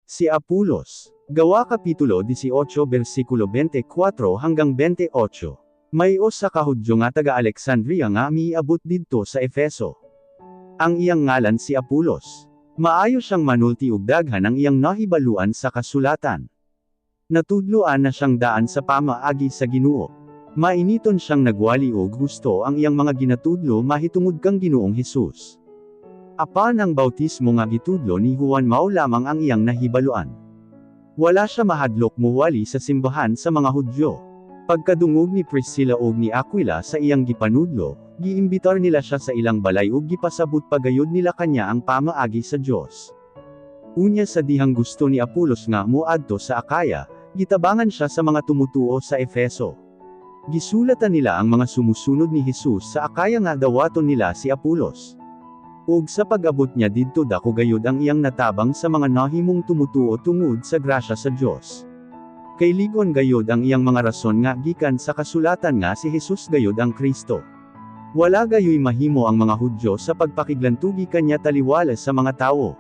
Si Apolos. Gawa Kapitulo 18 versikulo 24 hanggang 28. May usa ka Hudyo nga taga Alexandria nga miabot didto sa Efeso. Ang iyang ngalan si Apolos. Maayo siyang manulti ug daghan ang iyang nahibaluan sa kasulatan. Natudloan na siyang daan sa pamaagi sa Ginoo. Mainiton siyang nagwali og husto ang iyang mga ginatudlo mahitungod kang Ginoong Hesus. Apan ang bautismo nga gitudlo ni Juan mao lamang ang iyang nahibaluan. Wala siya mahadlok muwali sa simbahan sa mga Hudyo. Pagkadungog ni Priscilla ug ni Aquila sa iyang gipanudlo, giimbitar nila siya sa ilang balay ug gipasabot pagayod nila kanya ang pamaagi sa Dios. Unya sa dihang gusto ni Apolos nga moadto sa Acaya, gitabangan siya sa mga tumutuo sa Efeso. Gisulatan nila ang mga sumusunod ni Jesus sa Acaya nga dawaton nila si Apolos. Ug sa pag-abot niya didto, dako gayud ang iyang natabang sa mga nahimong tumutuo tungod sa grasya sa Dios. Kay ligon gayud ang iyang mga rason nga gikan sa kasulatan nga si Jesus gayud ang Kristo. Wala gayoy mahimo ang mga Hudyo sa pagpakiglantugi kanya taliwala sa mga tawo.